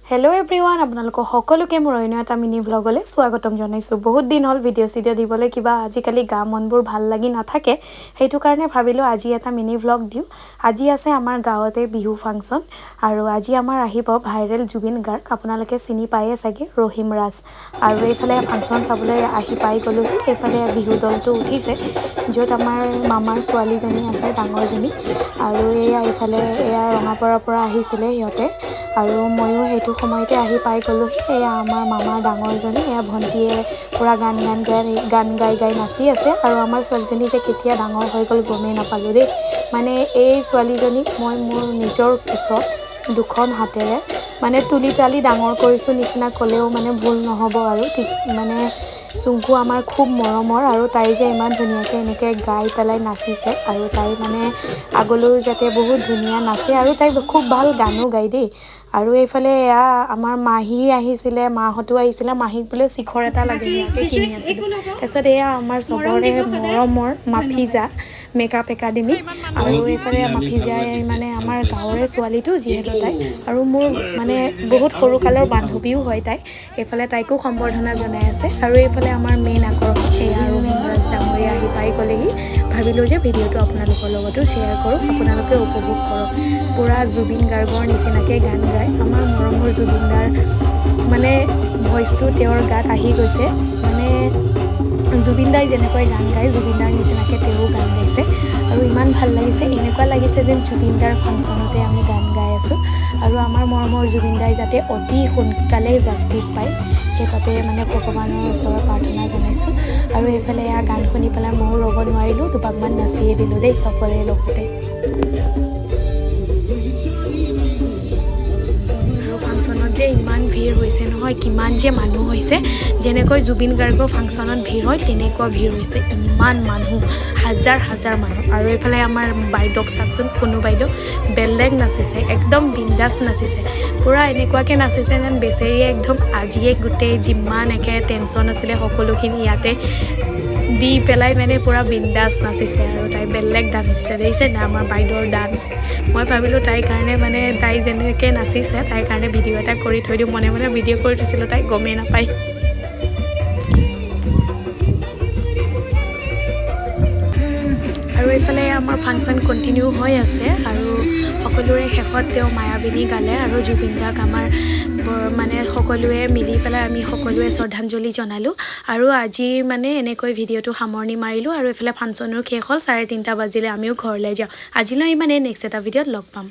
Hello' everyone, আপোনালোকক সকলোকে মোৰ অন্য এটা মিনি ভ্লগলৈ স্বাগতম জনাইছোঁ। বহুত দিন হ'ল ভিডিঅ' চিডিঅ' দিবলৈ কিবা আজিকালি গা মনবোৰ ভাল লাগি নাথাকে, সেইটো কাৰণে ভাবিলোঁ আজি এটা মিনি ভ্লগ দিওঁ। আজি আছে আমাৰ গাঁৱতে বিহু ফাংচন আৰু আজি আমাৰ আহিব ভাইৰেল জুবিন গাৰ্গ, আপোনালোকে চিনি পায়ে চাগে, ৰহিম ৰাজ। আৰু এইফালে ফাংচন চাবলৈ আহি পাই গ'লোহি। এইফালে বিহু দলটো উঠিছে, য'ত আমাৰ মামাৰ ছোৱালীজনী আছে, ডাঙৰজনী। আৰু এয়া এইফালে এয়া ৰঙাপাৰাৰ পৰা আহিছিলে সিহঁতে আৰু ময়ো সেইটো সময়তে আহি পাই গ'লোহি। এয়া আমাৰ মামাৰ ডাঙৰজনী, এয়া ভণ্টিয়ে পূৰা গান গাই গাই নাচি আছে। আৰু আমাৰ ছোৱালীজনী যে কেতিয়া ডাঙৰ হৈ গ'ল গমেই নাপালোঁ দেই। মানে এই ছোৱালীজনীক মই মোৰ নিজৰ কোচত দুখন হাতেৰে মানে তুলি তালি ডাঙৰ কৰিছোঁ নিচিনা ক'লেও মানে ভুল নহ'ব। আৰু ঠিক মানে চুংকু আমাৰ খুব মৰমৰ আৰু তাই যে ইমান ধুনীয়াকৈ এনেকৈ গাই পেলাই নাচিছে আৰু তাই মানে আগলৈও যাতে বহুত ধুনীয়া নাচে আৰু তাই খুব ভাল গানো গায় দেই। আৰু এইফালে এয়া আমাৰ মাহী আহিছিলে, মাহঁতো আহিছিলে। মাহীক বোলে শিখৰ এটা লাগে, সেয়াকে কিনি আছিলোঁ। তাৰপিছত এয়া আমাৰ চবৰে মৰমৰ মাফিজা মেকআপ একাডেমি। আৰু এইফালে মাফিজাই মানে আমাৰ গাঁৱৰে ছোৱালীটো যিহেতু তাই আৰু মোৰ মানে বহুত সৰুকালৰ বান্ধৱীও হয় তাই। এইফালে তাইকো সম্বৰ্ধনা জনাই আছে। আৰু এইফালে আমাৰ মেইন আকৰ্ষণ এয়া ৰহিম ৰাজ ডাঙৰীয়া আহি পাই গ'লেহি। ভাবিলোঁ যে ভিডিঅ'টো আপোনালোকৰ লগতো শ্বেয়াৰ কৰোঁ, আপোনালোকে উপভোগ কৰক। পূৰা জুবিন গাৰ্গৰ নিচিনাকৈ গান গায়। আমাৰ মৰমৰ জুবিন দাৰ মানে ভইচটো তেওঁৰ গাত আহি গৈছে। মানে জুবিন দাই যেনেকৈ গান গায়, জুবিন দাৰ নিচিনাকৈ তেওঁ গান গাইছে আৰু ইমান ভাল লাগিছে। এনেকুৱা লাগিছে যেন জুবিন দাৰ ফাংচনতে আমি গান গাই আছোঁ। আৰু আমাৰ মৰমৰ জুবিন দাই যাতে অতি সোনকালে জাষ্টিছ পায়, সেইবাবে মানে ভগৱানৰ ওচৰত প্ৰাৰ্থনা জনাইছোঁ। আৰু এইফালে এয়া গান শুনি পেলাই ময়ো ৰ'ব নোৱাৰিলোঁ, দুপাকমান নাচিয়ে দিলোঁ দেই চবৰে লগতে। আৰু ফাংচনত যে ইমান ভিৰ হৈছে নহয়, কিমান যে মানুহ হৈছে, যেনেকৈ জুবিন গাৰ্গৰ ফাংচনত ভিৰ হয় তেনেকুৱা ভিৰ হৈছে। ইমান মানুহ, হাজাৰ হাজাৰ মানুহ। আৰু এইফালে আমাৰ বাইদেউক চাওকচোন, সোণু বাইদেউ বেলেগ নাচিছে, একদম বিন্দাছ নাচিছে। পূৰা এনেকুৱাকৈ নাচিছে যেন বেচেৰীয়ে একদম আজিয়ে গোটেই যিমান একে টেনশ্যন আছিলে সকলোখিনি ইয়াতে দি পেলাই মানে পূৰা বিন্দাছ নাচিছে। আৰু তাই বেলেগ ডান্স দিছে, দেখিছে না আমাৰ বাইদেউৰ ডান্স। মই ভাবিলোঁ তাইৰ কাৰণে মানে তাই যেনেকৈ নাচিছে তাইৰ কাৰণে ভিডিঅ' এটা কৰি থৈ দিওঁ। মনে মনে ভিডিঅ' কৰি থৈছিলোঁ, তাই গমেই নাপায়। আৰু এইফালে আমাৰ ফাংচন কণ্টিনিউ হৈ আছে আৰু সকলোৰে শেষত তেওঁ মায়াবিনী গালে আৰু জুবিন দাক আমাৰ মানে সকলোৱে মিলি পেলাই আমি সকলোৱে শ্ৰদ্ধাঞ্জলি জনালোঁ। আৰু আজি মানে এনেকৈ ভিডিঅ'টো সামৰণি মাৰিলোঁ। আৰু এইফালে ফাংচনো শেষ হ'ল, 3:30 বাজিলে, আমিও ঘৰলৈ যাওঁ। আজিলৈ ইমানেই, নেক্সট এটা ভিডিঅ'ত লগ পাম।